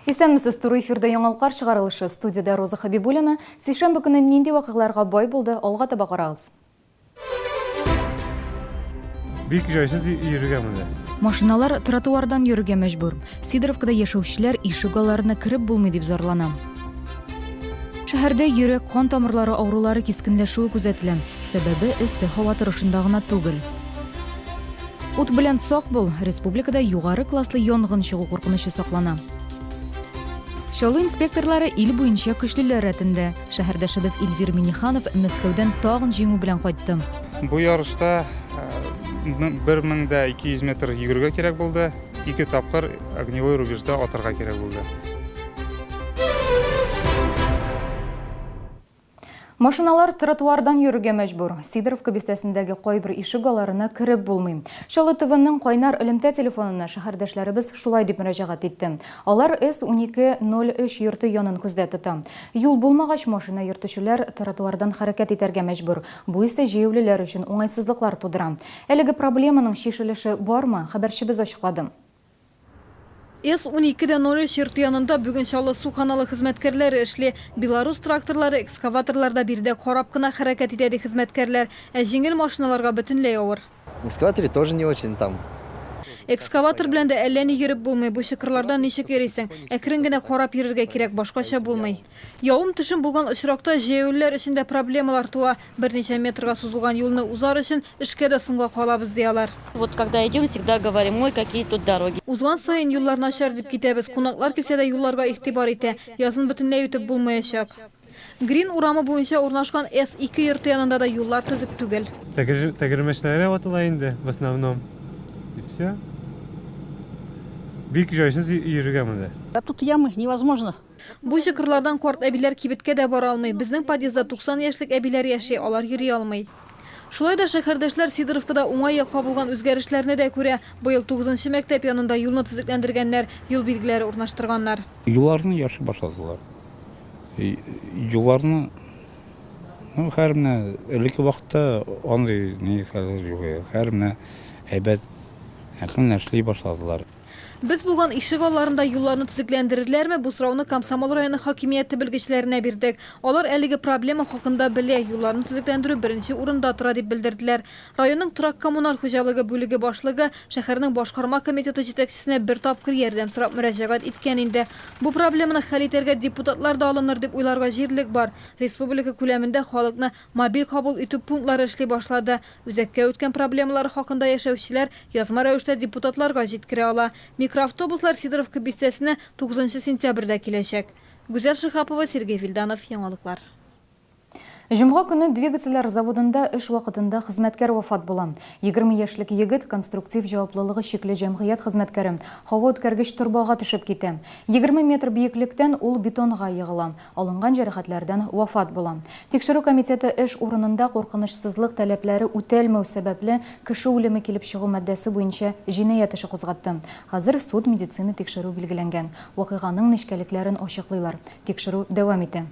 Исәнмесез, туры эфирда яңалыклар чыгарылышы. Студиядә Роза Хабибуллина. Сишәмбе көне нинди вакыйгаларга бай булды, алга таба карагыз. Бик җайсыз йөрергә монда. Машиналар тротуардан йөрергә мәҗбүр. Сидоровкада яшәүчеләр ишек алларына кереп булмый дип зарлана. Шәһәрдә йөрәк-кан тамырлары авырулары кискенләшүе күзәтелә. Сәбәбе эссе һава торышында гына түгел. Ут белән сак бул! Республикада югары класслы янгын чыгу куркынычы саклана. Чаллы инспекторлары ил буенча көчлеләр рәтендә. Шәһәрдәшебез Эльвир Минниханов Мәскәүдән тагын җиңү белән кайтты. Бу ярышта 1200 метр йөгерергә кирәк булды, ике тапкыр огневой рубежда атарга кирәк булды. Машиналар тротуардан йөрергә мәҗбүр. Сидоровка бистәсендәге кайбер ишек алларына кереп булмый. Чаллы ТВның кайнар элемтә телефонына шәһәрдәшләребез шулай дип мөрәҗәгать итте. Алар С-1203 йорты янын күздә тота. Юл булмагач, машина йөртүчеләр тротуардан хәрәкәт итәргә мәҗбүр. Бу исә җәяүлеләр өчен уңайсызлыклар тудыра. Әлеге проблеманың чишелеше бармы, хәбәрчебез ачыклады. С-12 дә 03 йорты янында бүген Чаллы су каналы хезмәткәрләре эшли. Беларус тракторлары, экскаваторлар да биредә карап кына хәрәкәт итә, ди хезмәткәрләр. Ә җиңел машиналарга бөтенләй авыр. На экскаваторе тоже не очень там. Экскаватор белән дә әллә ни йөреп булмый, бу чокырлардан ничек йөрисең? Әкрен генә карап йөрергә кирәк, башкача булмый. Явым-төшем булган очракта җәяүлеләр өчен дә проблемалар туа. Берничә метрга сузылган юлны узар өчен эшкә дә соңга калабыз, ди алар. Вот когда идем, всегда говорим, ой, какие тут дороги. Узган саен юллар начар дип китәбез. Кунаклар килсә дә юлларга игътибар итә. Язын бөтенләй үтеп булмаячак. Грин урамы буенча урнашкан С-2 йорты янында да юллар төзек түгел. Тәгәрмәчләре ватыла инде, в основном. И все. Бик җайсыз йөрергә монда. А тут ямы невозможно. Бу чокырлардан карт әбиләр кибеткә дә бара алмый. Безнең подъездда 90 яшьлек әбиләр яши, алар йөри алмый. Шулай да шәһәрдәшләр Сидоровкада уңай якка булган үзгәрешләрне дә күрә. Быел тугызынчы мәктәп янында юлны төзекләндергәннәр, юл билгеләре урнаштырганнар. Юлларны яхшы башладылар. Юлларны, ну, хәер менә элекке вакытта андый ни хәлләр юк иде. Хәер менә әйбәт әкрен эшли башладылар. Без булган ишек алларында юлларны төзекләндерерләрме, бу сорауны Комсомол районы хакимияте белгечләренә бирдек. Алар әлеге проблема хакында белә, юлларны төзекләндерү беренче урында тора, дип белдерделәр. Районның торак-коммуналь хуҗалыгы бүлеге башлыгы шәһәрнең башкарма комитеты җитәкчесенә бер тапкыр ярдәм сорап мөрәҗәгать иткән инде. Бу проблеманы хәл итәргә депутатлар да алыныр дип уйларга җирлек бар. Республика күләмендә халыкны мобиль кабул итү пунктлары эшли башлады. Үзәккә үткән проблемалары хакында яшәүчеләр язма рәвештә депутатларга җиткерә ала. Микроавтобуслар Сидоровка бистәсенә тугызынчы сентябрьдә киләчәк. Гүзәл Шиһапова, Сергей Вильданов, Яңалыклар. Җомга көне двигательләр заводында эш вакытында хезмәткәр вафат була. 20 яшьлек егет, конструктив җаваплылыгы чикле җәмгыять хезмәткәре, һава үткәргеч торбага төшеп китә. 20 метр биеклектән ул бетонга егыла. Алынган җәрәхәтләрдән вафат була. Тикшерү комитеты эш урынында куркынычсызлык таләпләре үтәлмәү сәбәпле кеше үлеме килеп чыгу маддәсе буенча җинаять эше кузгатты. Хәзер суд-медицина тикшерү билгеләнгән. Вакыйганың нечкәлекләрен ачыклыйлар. Тикшерү дәвам итә.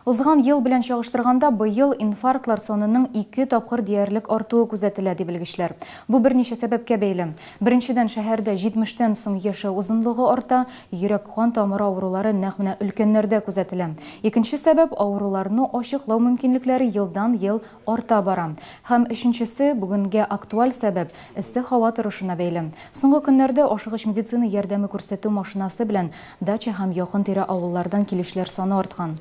Узган ел белән чагыштырганда, быел инфарктлар санының ике тапкыр диярлек артуы күзәтелә, ди белгечләр. Бу берничә сәбәпкә бәйле. Беренчедән, шәһәрдә җитмештән соң яшәү озынлыгы арта, йөрәк-кан тамыры авырулары нәкъ менә өлкәннәрдә күзәтелә. Икенче сәбәп, авыруларны ачыклау мөмкинлекләре елдан-ел арта бара. Һәм өченчесе, бүгенгә актуаль сәбәп, эссе һава торышына бәйле. Соңгы көннәрдә ашыгыч медицина ярдәме күрсәтү машинасы белән дача һәм якын-тирә авыллардан килүчеләр саны арткан.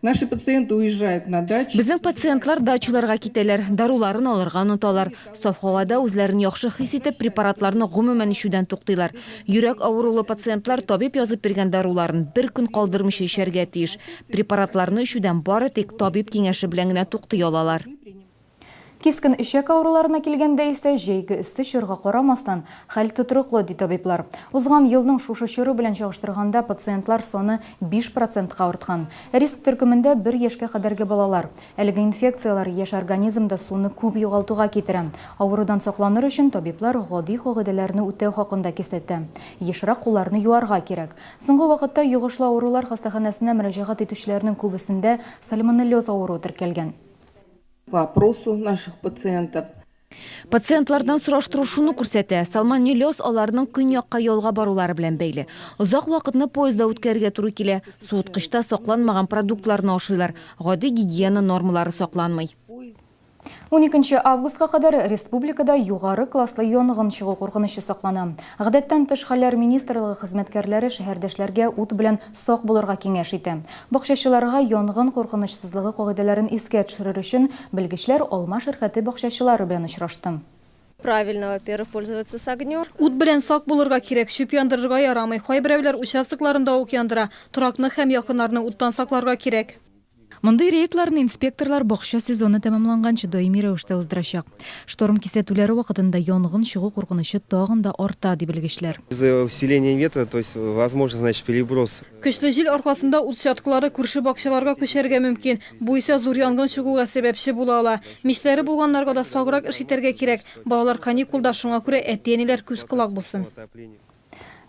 Наши пациенты уезжают на дачи. Безнең пациентлар дачаларга китәләр, даруларын алырга оныталар. Саф һавада үзләрен яхшы хис итеп, препаратларны гомумән эчүдән туктыйлар. Йөрәк авырулы пациентлар табиб язып биргән даруларын бер көн калдырмыйча эчәргә тиеш. Препаратларны эчүдән бары тик табиб киңәше белән генә туктый алалар. Кискен эчәк авыруларына килгәндә исә, җәйге эссе чорга карамастан, хәл тотрыклы, ди табиблар. Узган елның шушы чоры белән чагыштырганда пациентлар саны 5 процентка арткан. Риск төркемендә бер яшькә кадәрге балалар. Әлеге инфекцияләр яшь организмда суны күп югалтуга китерә. Авырудан сакланыр өчен табиблар гади кагыйдәләрне үтәү хакында кисәтә. Ешрак кулларны юарга кирәк. Соңгы вакытта йогышлы авырулар хастаханәсенә мөрәҗәгать итүчеләрнең күбесендә сальмонеллез авыруы теркәлгән. По опросу наших пациентов. Пациентлардан сораштыру шуны күрсәтә, сальмонеллез аларның көньякка ялга барулары белән бәйле. Озак вакытны поездда үткәрергә туры килә, суыткычта сакланмаган продуктларны ашыйлар, гади гигиена нормалары сакланмый. Уникенче августка кадәр республикада югары класслы янгын чыгу куркынычы саклана. Гадәттән тыш хәлләр министрлыгы хезмәткәрләре шәһәрдәшләргә ут белән сак булырга киңәш итә. Бакчачыларга янгын куркынычсызлыгы кагыйдәләрен искә төшерер өчен белгечләр алма ширкәте бакчачылары белән очрашты. Правильно, во-первых, пользоваться с огнем. Ут белән сак булырга кирәк, чүп яндырырга ярамый. Кайберәүләр участокларында ук яндыра. Торакны һәм якыннарны уттан сакларга кирәк. Мондый рейдларны инспекторлар бакча сезоны тәмамланганчы даими рәвештә уздырачак. Шторм кисәтүләре вакытында янгын чыгу куркынычы тагын да арта, ди белгечләр. Из-за усиления ветра, то есть возможно, значит, переброс. Көчле җил аркасында ут чаткылары күрше бакчаларга күчәргә мөмкин. Бу исә зур янгын чыгуга сәбәпче була ала. Мичләре булганнарга да саграк эш итәргә кирәк. Балалар каникулда, шуңа күрә әти-әниләр күз-колак булсын.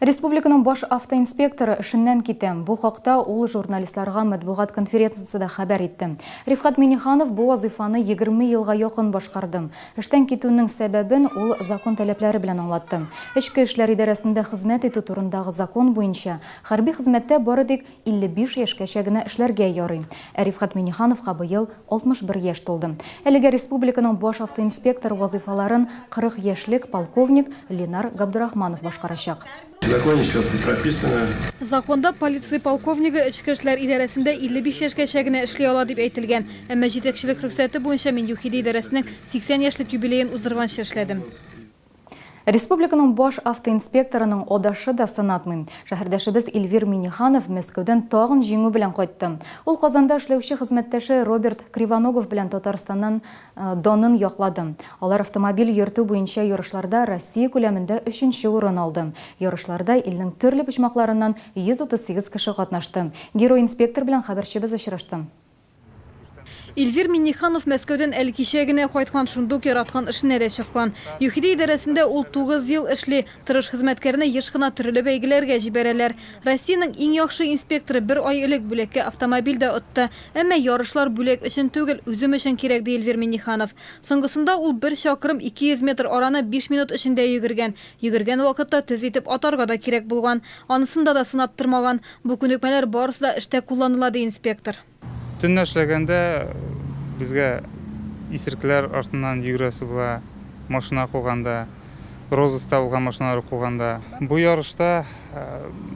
Республиканың баш автоинспекторы эшеннән китә. Бу хакта ул журналистларга матбугат конференциясендә хәбәр итте. Рифкать Миңнеханов бу вазыйфаны 20 елга якын башкарды. Эштән китүнең сәбәбен ул закон таләпләре белән аңлатты. Эчке эшләр идарәсендә хезмәт итү турындагы закон буенча, хәрби хезмәттә бары тик 55 яшькәчә генә эшләргә ярый. Ә Рифкать Миңнехановка быел 61 яшь тулды. Әлегә республиканың баш автоинспекторы вазыйфаларын 40 яшьлек полковник Ленар Габдрахманов башкарачак. В законе четко прописано. Законда полиция полковнигы эчке эшләр идарәсендә 55 яшькәчә генә эшли ала дип әйтелгән. Әмма җитәкчелек рөхсәте буенча мин ЮХИДИ идарәсенең 80 яшьлек юбилеен уздырганчы эшләдем. Республиканың баш автоинспекторының адашы да сынатмый. Шәһәрдәшебез Эльвир Миннеханов Мәскәүдән тагын җиңү белән кайтты. Ул Казанда эшләүче хезмәттәше Роберт Кривоногов белән Татарстаннан данын яклады. Алар автомобиль йөртү буенча ярышларда Россия күләмендә өченче урын алды. Ярышларда илнең төрле почмакларыннан 138 кеше катнашты. Герой-инспектор белән хәбәрчебез очрашты. Эльвир Миннеханов Мәскәүдән әле кичә генә кайткан, шундук яраткан эшенә дә чыккан. ЮХИДИ идарәсендә ул 9 ел эшли. Тырыш хезмәткәрне еш кына төрле бәйгеләргә җибәрәләр. Россиянең иң яхшы инспекторы бер ай элек бүләккә автомобиль дә отты. Әмма ярышлар бүләк өчен түгел, үзем өчен кирәк, ди Эльвир Миннеханов. Соңгысында ул бер чакрым 200 метр араны биш минут эчендә йөгергән. Йөгергән вакытта төз итеп атарга да кирәк булган. Анысында да сынаттырмаган. Бу күнекмәләр барысы да эштә кулланыла, ди инспектор. Төнлә эшләгәндә безгә исерекләр артыннан йөгерәсе була, машина куганда, розыскта булган машиналар куганда. Бу ярышта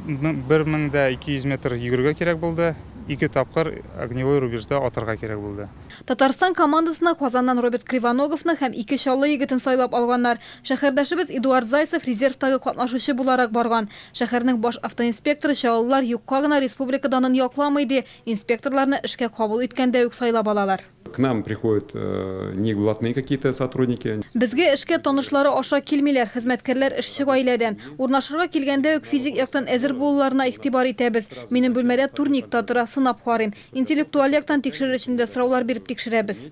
1200 метр йөгерергә кирәк булды, ике тапкыр огневой рубежда атарга кирәк булды. Татарстан командасына Казаннан Роберт Кривоноговны һәм ике Чаллы егетен сайлап алганнар. Шәһәрдәшебез Эдуард Зайцев резервтагы катнашучы буларак барган. Шәһәрнең баш автоинспекторы чаллылар юкка гына республика данын якламый, ди. Инспекторларны эшкә кабул иткәндә үк сайлап алалар. К нам приходят не блатные какие-то сотрудники. Безгә эшкә танышлары аша килмиләр, хезмәткәрләр эшче гаиләдән. Урнашырга килгәндә үк физик яктан әзер булуларына игътибар итәбез. Минем бүлмәдә турник та тора, сынап карыйм. Интеллектуаль яктан тикшерер өчен дә сораулар биреп тикшерәбез.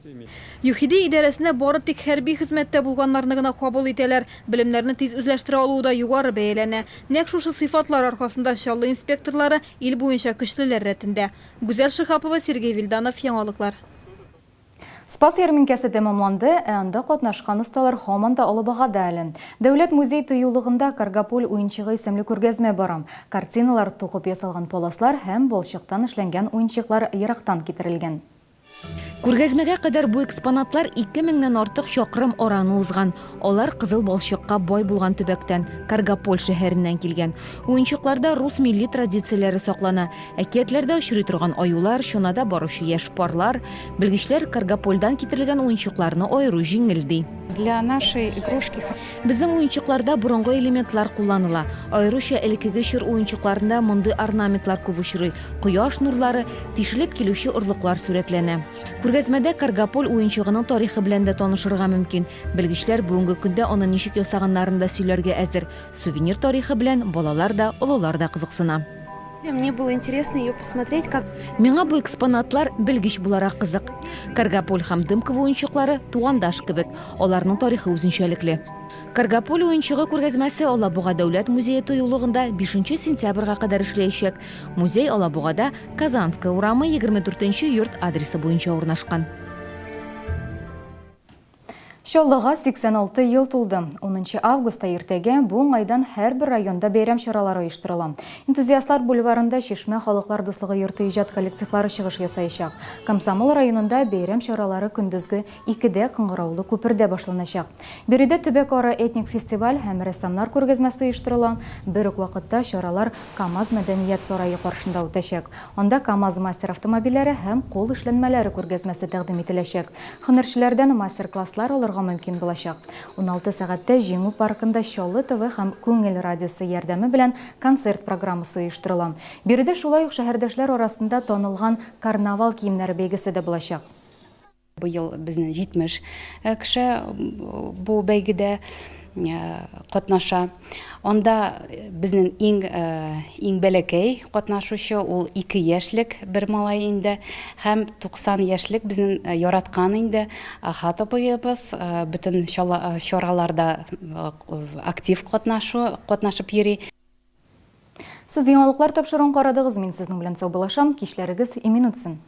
ЮХИДИ идарәсенә бары тик хәрби хезмәттә булганнарны гына кабул итәләр. Белемнәрне тиз үзләштерә алуы да югары бәяләнә. Нәкъ шушы сыйфатлар аркасында Чаллы инспекторлары ил буенча көчлеләр рәтендә. Гүзәл Шиһапова, Сергей Вильданов, Яңалыклар. Спас ярминкәсе тәмамланды, ә анда катнашкан осталар һаман да Алабугада әле. Дәүләт музей-тыюлыгында Каргополь уенчыгы исемле күргәзмә бара. Картиналар, тукып ясалган паласлар һәм балчыктан эшләнгән уенчыклар ерактан китерелгән. Күргәзмәгә кадәр бу экспонатлар ике меңнән артык чакрым араны узган. Алар кызыл балчыкка бай булган төбәктән, Каргополь шәһәреннән килгән. Уенчыкларда рус милли традицияләре саклана. Әкиятләрдә очрый торган аюлар, чанада баручы яшь парлар. Белгечләр Каргопольдән китерелгән уенчыкларны аеру җиңел, ди. Для нашей игрушки. Безнең уенчыкларда борынгы элементлар кулланыла. Аеруча элеккеге чор уенчыкларында мондый орнаментлар күп очрый, кояш нурлары, тишелеп килүче орлыклар сурәтләнә. Күргәзмәдә Каргополь уенчыгының тарихы белән дә танышырга мөмкин. Белгечләр бүгенге көндә аны ничек ясаганнарын да сөйләргә әзер. Сувенир тарихы белән балалар да, олылар да кызыксына. Мне было интересно ее посмотреть, как. Миңа бу экспонатлар белгеч буларак кызык. Каргополь һәм Дымково уенчыклары тугандаш кебек. Аларның тарихы үзенчәлекле. Каргополь уенчыгы күргәзмәсе Алабуга дәүләт музее тыюлыгында бишенче сентябрьгә кадәр эшләячәк. Музей Алабугада Казанская урамы 24 нче йорт адресы буенча урнашкан. Чаллыга 86 ел тулды. Унынчы августта иртәгә бу уңайдан һәрбер районда бәйрәм чаралары оештырыла. Энтузиастлар бульварында Чишмә халыклар дуслыгы йорты иҗат коллективлары чыгыш ясаячак. Комсомол районында бәйрәм чаралары көндезге икедә Кыңгыраулы күпердә башланачак. Биредә төбәкара этник фестиваль һәм рәссамнар күргәзмәсе оештырыла. Бер үк вакытта чаралар КАМАЗ мәдәният сарае каршында үтәчәк. Анда КАМАЗ-мастер автомобильләре һәм кул эшләнмәләре күргәзмәсе тәкъдим ителәчәк. Һөнәрчеләрдән мастер-класслар алырга мөмкин булачак. 16 сәгатьтә Җиңү паркында Чаллы ТВ һәм Күңел радиосы ярдәме белән концерт программасы оештырыла. Биредә шулай ук шәһәрдәшләр арасында танылган карнавал киемнәре бәйгесе дә булачак. Быел безнең 70 кеше бу бәйгедә катнаша. Анда безнең иң иң бәләкәй катнашучы ул 2 яшьлек бер малай инде һәм 90 яшьлек безнең яраткан инде Ахат абыебыз бөтен чараларда актив катнашу катнашып йөри. Сез яңалыклар тапшыруын карадыгыз, мин сезнең белән саубуллашам, кичләрегез имин үтсен.